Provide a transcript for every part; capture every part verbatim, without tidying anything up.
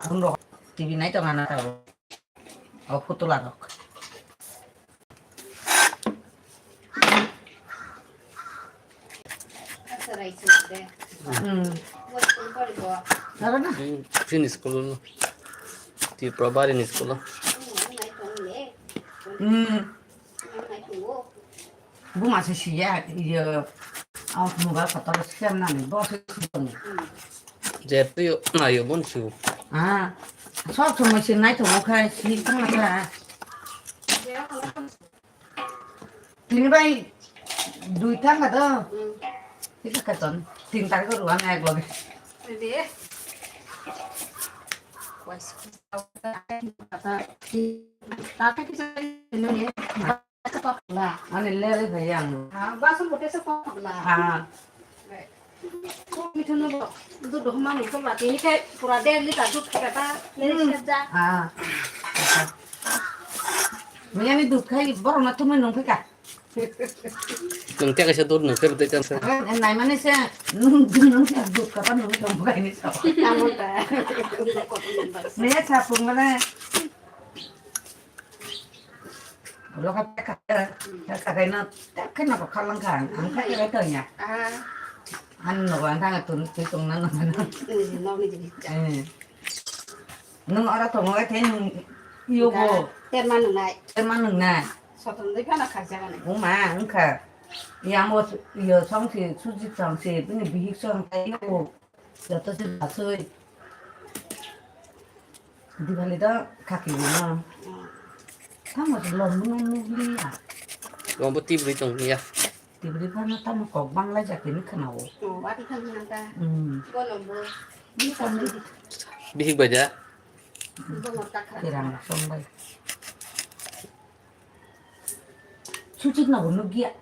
Bumrok T V nai tong ana tabo. O putula rok. Hmm. Naro na? Hmm, chini school no. Tipra bari ni school. Hmm. Buma se siya, iyo, ang mobile kotor siya nani, bo se siya ni. Jetu yo, na yo bon su. Ah, sob somoi se nai tongo khai, si tong na kha. Tini bai, dui thang ka do. Ika ka ton, tin tar ko ruang ai ko. Ani lele bhai ang. Ah, bason bote se pokla. Ah. Ko mithono do, do do mani ko la, tini ke pura der liter dud khe ta, lele se ja. Ah. Miyani dud khai, borok na tumui nung phika. Nung te kaisa dud nung khe bete chang sa. Nai mani se, nung, nung dud kapa nung tong khai ni sa. Amon ta. Miya sa pung mane. Ulo kha pekha, pekha khe no, pekha no kha lang kha, ang kha khe to nya. Ah. An no ang thang tun tui tong na no no. Eh, no ni ji. Eh. Nung ora tongo khe nung yo bo. Ter ma nung nai. Ter ma nung nai. Soton dei phana kha jaga nai. Uma, ang kha. Yang bo yo song si, suji song si, bini bihik song kha yo bo. Joto se basoi. Diwali da khaki no. Tamo se lom no nugli ya. Lom bo tibri tong ya. Tibri pa no tamo kok bang lai jati ni khana o. Oh, wati khana ta. Hmm. Bo lom bo. Ni samri. Bihik baja. Bo mo ta kha. Kirang song bai. Suchit no nugya.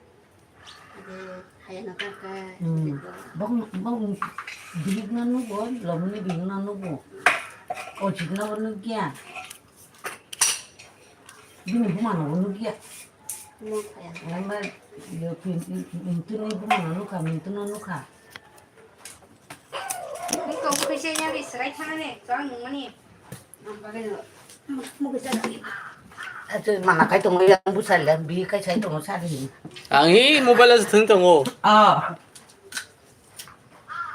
Hmm. Bong, bong, bihik no nugo, lomni bihik no nugo. Ojit no bo nugya. Bini buma no bo nugya. Nang ba, yo, pin, pin, pin, pin, buma no nukha, mintu no nukha. Iko khuise ya bi srai thana ne, chang nungmani. Achu mana kai tongo yang busa le bi kai sai tongo sari. Ang hi mobile as thung tongo. Ah.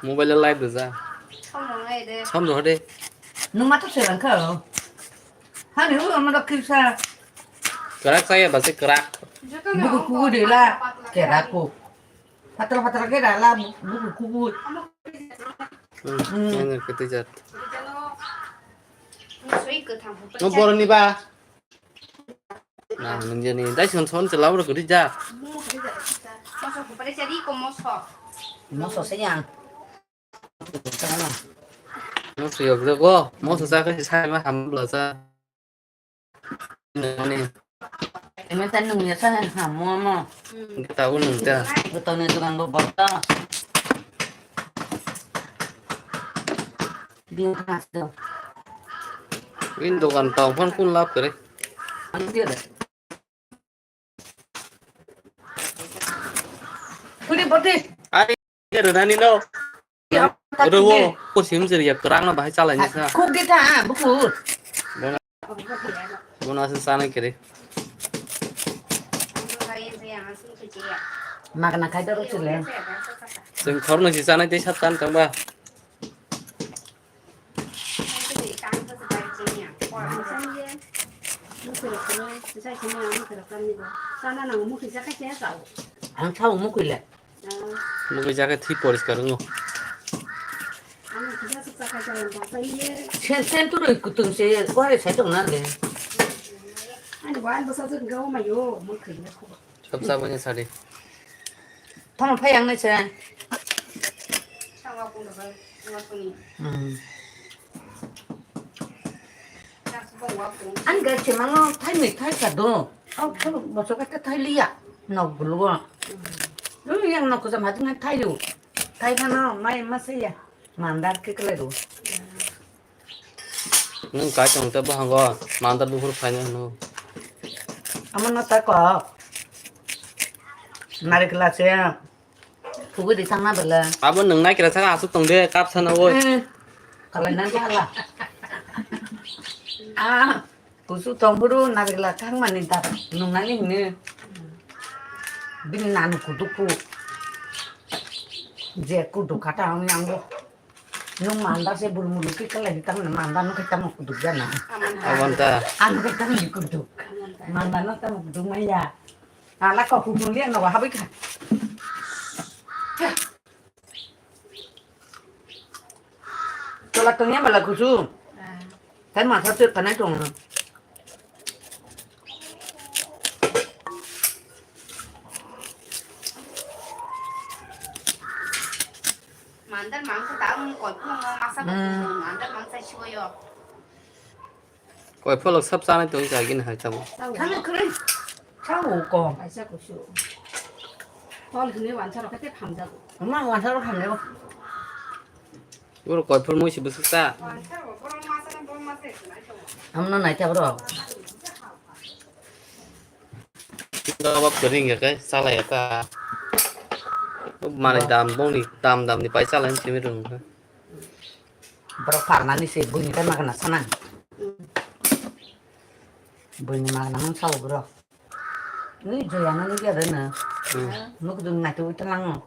Mobile live da. Samno hai de. Samno hade. Nung mata se lang ka. Hani u amada kirsa. Kerak saya basi kerak. Buku kuku de la kerak ku. Patra patra ke dala buku kuku. Hmm, hmm. Ini kete jat. No boroni ba. Na nung jani dai son son chelabro kete jat. Moso se yang. Moso yok go. Moso sa ke sa ma ham bla sa. Nani. Ini kan nung ya sa ha mo mo. Kita unung ta. Betul ni tukang bobot ta. Dia khas tu. Ini tukang tau phan kun lap kere. Anu dia deh. Pudi pudi. Ai. Rwnani no. Oro wo, ko sim jir ya, kwrang no bahai chalai ni sa. Khuk di ta, buku. Bona, bona se sana kere. Magna khai doro chile. Sing thor no si sana de sat tan tang ba. Ang sao mukui le. Mukui jaga thi poriskar wngo. Sen, sen tu roi kutung se, wari sai tong na le. Sab sab wngya sadi. Tamo phai ang nai se. Hmm. Ang ga chimang thai ni thai ka do. Au thai bosok ka thai liya. Nok bulu. Lu yang nok jam hati ngai thai lu. Thai phano mai ma se ya. Mandar ke kle do. Nung kai tong te bwhango mandar buphuru phaina hino. Amo no ta ko. Nari kla se. Kubu di tangna bela. Abo nung nai kira saka asuk tong de kap sana woi. Eh. Kalai nan hala. Ah, kusu tongphuru narikla thangmani da nungnani hini. Bini nanu kuduku. Je kuduk kata ang yango. Nung manda se bulu mulu ki kala di tamna manda no kita mo kuduk jana. Aman ta. Anu kita mo kuduk. Manda no tamo kuduk maya. Ala ko kuduk liya no habi ka. Tola tongya mala kusu. Kan masa tu tanai tong. Mandar mangsa ta ang koi phung masa Hmm. Mandar mangsa siwa yo. Koi pholok sab chanai tong jagin hai tamo. Thani kre. Chao ko. Kaisa kusu. Hol hini wansa rok kete phamjago. Ma wansa rok hamle. Uro koi phol moi si bwswk ta. Amno nai ta bro. Gabak kering ya kai, salah ya ta. Mani dam bong ni dam dam ni pai salah ni simi rung. Borok parnani se buini kai magana sanang. Buini magana mang sao borok. Ni joya no ni gere na. Hmm. Nuk dung nai tu ita lango.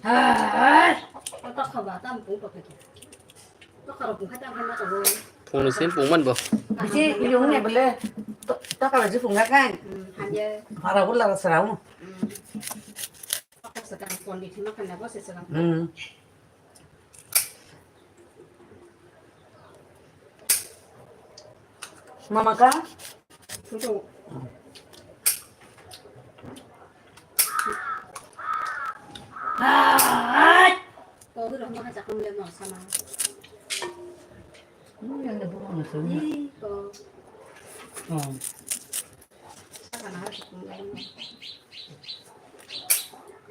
Hai. Otak khaba tam pung pakai. Otak khaba pung kata kan mata bo. Phone sin pung man bo. Bisi yung ne bele. Taka bisi pung kan. Hmm, hanya. Para ular serau. Hmm. Otak sedang kondisi makan apa seserang. Hmm. Mama ka? Tutu. Hai. Kau tu dah makan cakap dia mau sama. Ini yang dia bukan maksudnya. Ih, kau. Oh.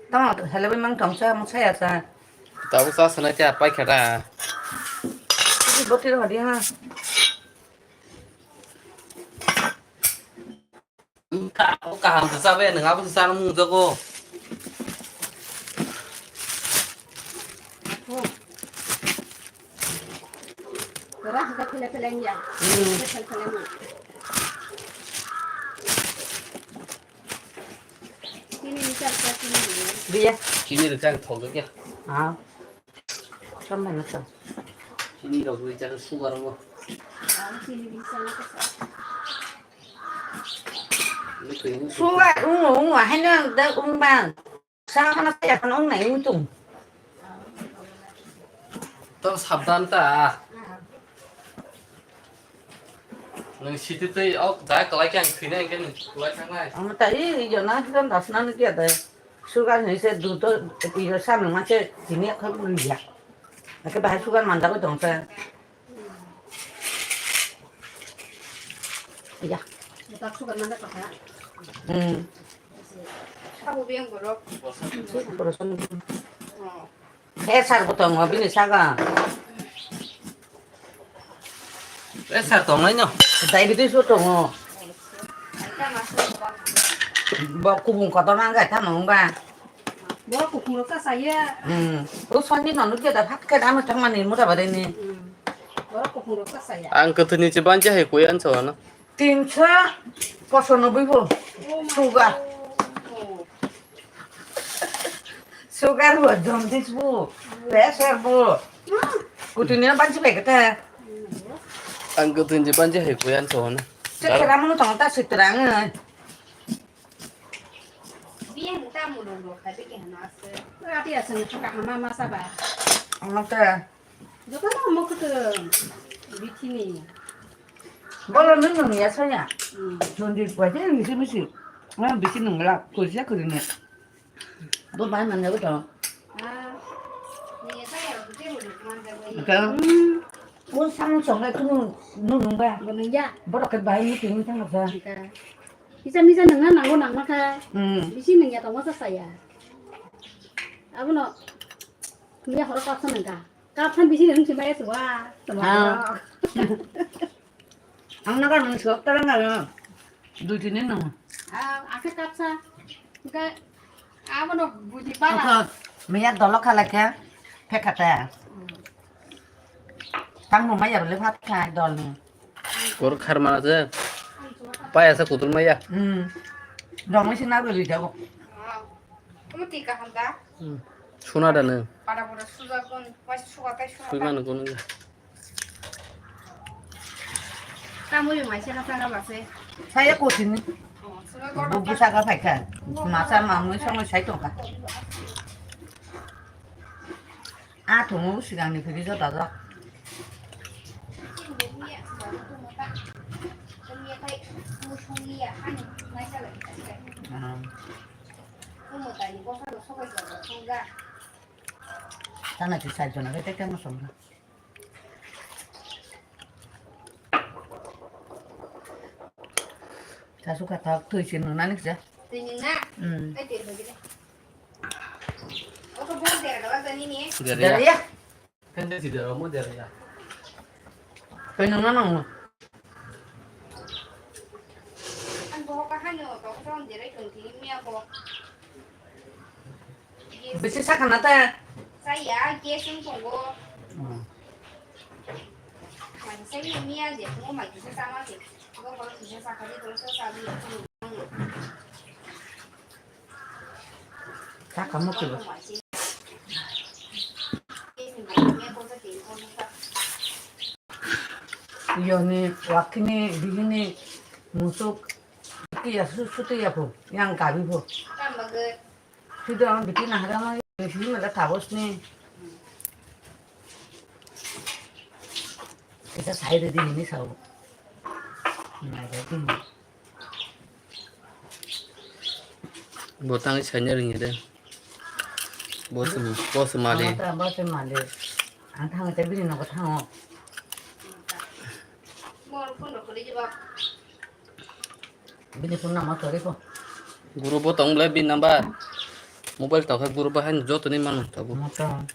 Tamo helai mang tong sa mo saya sa. Tabuk sa sana kya pai khara. Ini botir hadi ha. Ka kaham sa sabe nang abo sa mung jago. Rah ka pele pele ya. Hmm. Pele pele ya. Chini ni char ka chini ni. Dia. Chini rwchang thok ya. Ah. Sampai na sa. Chini rok rwchang sugar mo. Ah, chini ni char ka sa. Sugar ungu ungu haino da ung bang. Sa mana saya kan ung nai ung tung. Tong sabdan ta. Nang siti tei ok jai kalai khe ang thwina hingke nang kalai thangnai. Ang ta i i jona hikan dasna ni kya dai. Sugar ni se du to i sa nang ma se sini khap ni ya. Ake bahai sugar manda ko dong sa. Ya. Butak sugar manda ko ha. Hmm. Abo biyang borok. Borok. Oh. Pressure bo tongo bini saka. Pressure tongnai no. Diabetes bo tongo. Bo kubung kotor nang gai tamo wngba. Bo kubung rok ta saya. Hmm. O sandi no nukya da phat khe da mo thangmani mura bare ni. Hmm. Bo kubung rok ta saya. Ang kwthwini se banja hai koi ansa wano. Tinso poso noboi bo sugar. Sugar bo, jaundice bo, pressure bo. Kutini bansi bai kata. Ang kutini bansi hai kuyan sohona. Sekarang mau tong ta sekarang. Biang tamu dong dong tapi kena ase. Rati ase ni kaka mama sabar. Ano ta. Jotono omo kwtwng bithini. Bolo nung nung ya saya. Hmm. Nungdi kwaje misi misi. Nang bisi nung la, kusia kusi ne. Bo bai man jago to. Ah. Ni ya saya, bisi nung man jago. Ka. Hmm. Bo samung song lai kunu nung nung ba. Bo nung ya. Borok ke bai ni tini tang sa. Ka. Bisa bisa nung na nango nang ma kha. Hmm. Bisi nung ya tong sa saya. Abono. Ni ya horo kapsa nung ka. Kaphan bisi nung si maya suwa. Ah. Ang nagar nung sok tarang ngar. Dui tini nung. Ah, ake kapsa. Ka Abono buji pala. Oko miya dolo khala khe, phekha te. Tang bo maya bole phat khai dol ni. Kor khar mana se. Paya se kutul maya. Hmm. Dong ni sina beri jago. Kamu tika handa? Hmm. Suna da ne. Pada pada suja kon, pas suka tai suka. Sui mano kono. Tamui mai se kasa ka base. Saya kotini. Oh, suka ko. Bubu saka phaikha. Masa mamui songwi sai tongkha. A thungo sigangni phiri jota jok. Ah. Tana ti sai jona ke teke mo songkha. Kasu kata twi se nung nani kisa. Twi nung na? Hmm. Ai, twi nung gini. Oto bo dera dera tani ni. Dera ya. Kan dia tidak mau dera ya. Twi nung na nung. An bo ka hanyo to ko dera tong ti mi abo. Bisi sakha na ta? Saya, gas wng tongo. Hmm. Mai saya miya je, tongo mai kisa sama se. Go bolo kisa sakha di, bolo sa sabi. Sakha mo kibo. Yoni, wakini, bihini, musuk, kiya su, sutu ya po, yang kabi po. Tamba ge. Sudah orang bikin nah, orang bikin mana tabos nih. Kita saya tadi ini sawo. Nah, jadi. Botang saya nyering ya deh. Bos, bos mali. Bos mali. Ang thang teh bini nogo thango. Bini phone number tori ko. Group o tong le bini number. Mobile tokha group o haino jotoni mano tabo. Moto.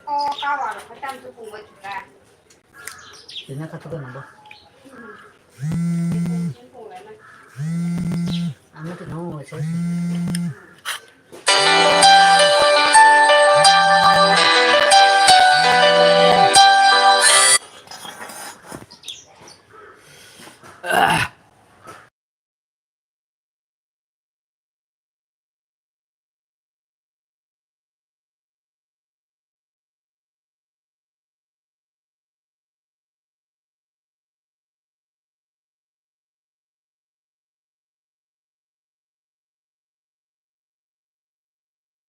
O kawa rok khe tam tu pung bai kha. Tina kha tu nang bo. Ang tu nang bo se.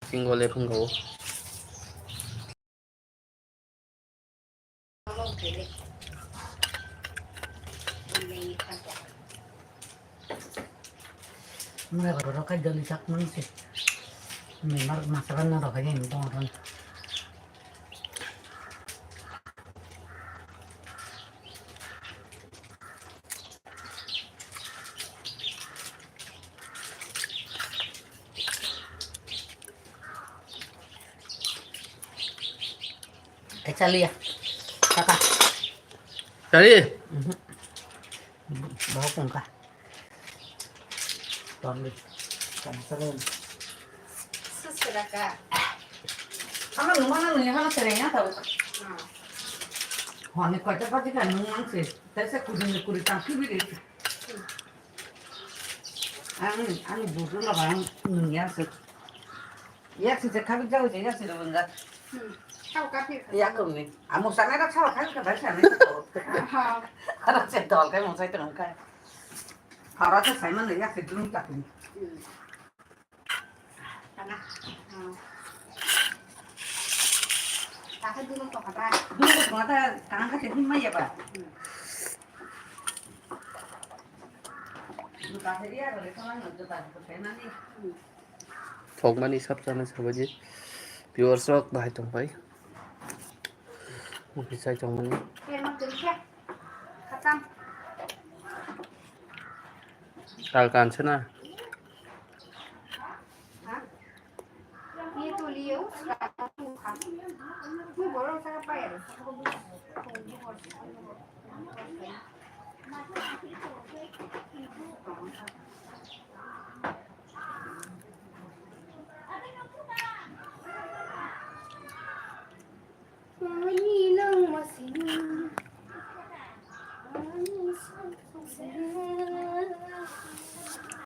Tinggo le phungo. Mura rok rok kai doli sak mang se. Memar masaran na rok kai ni dong ron. Eh, chaliya. Kaka. Chali? Mhm. Bawa pungka. Tongdi. Tongdi. Susura ka. Ama nungana nungya hana serenya tau. Honi kota pati ka nungang se. Tese kudin kuri tangki biri. Ang, ang buku lo bang nungya se. Yak sijak khabik jago je, yak sijak bwngjak. Hmm. Sabo kaphir kha. Yak kong ni. Amo sanai rak sabo khabik kha, bai sanai kha. Ha. Aro se dol kai mosai tong kai. Hara se sai man yak se dum tak ni. Hmm. Kana. Hmm. Taka dum to kha ba. Dum to kha ta, kang kha se dum mai ya ba. Hmm. Dum ta se ya ro le kha man dum ta se sai man ni. Hmm. Thokmani sab channel sabaji viewers rok bahai tongpai. Mukti chai tongmani. Khatam. Talkan se na.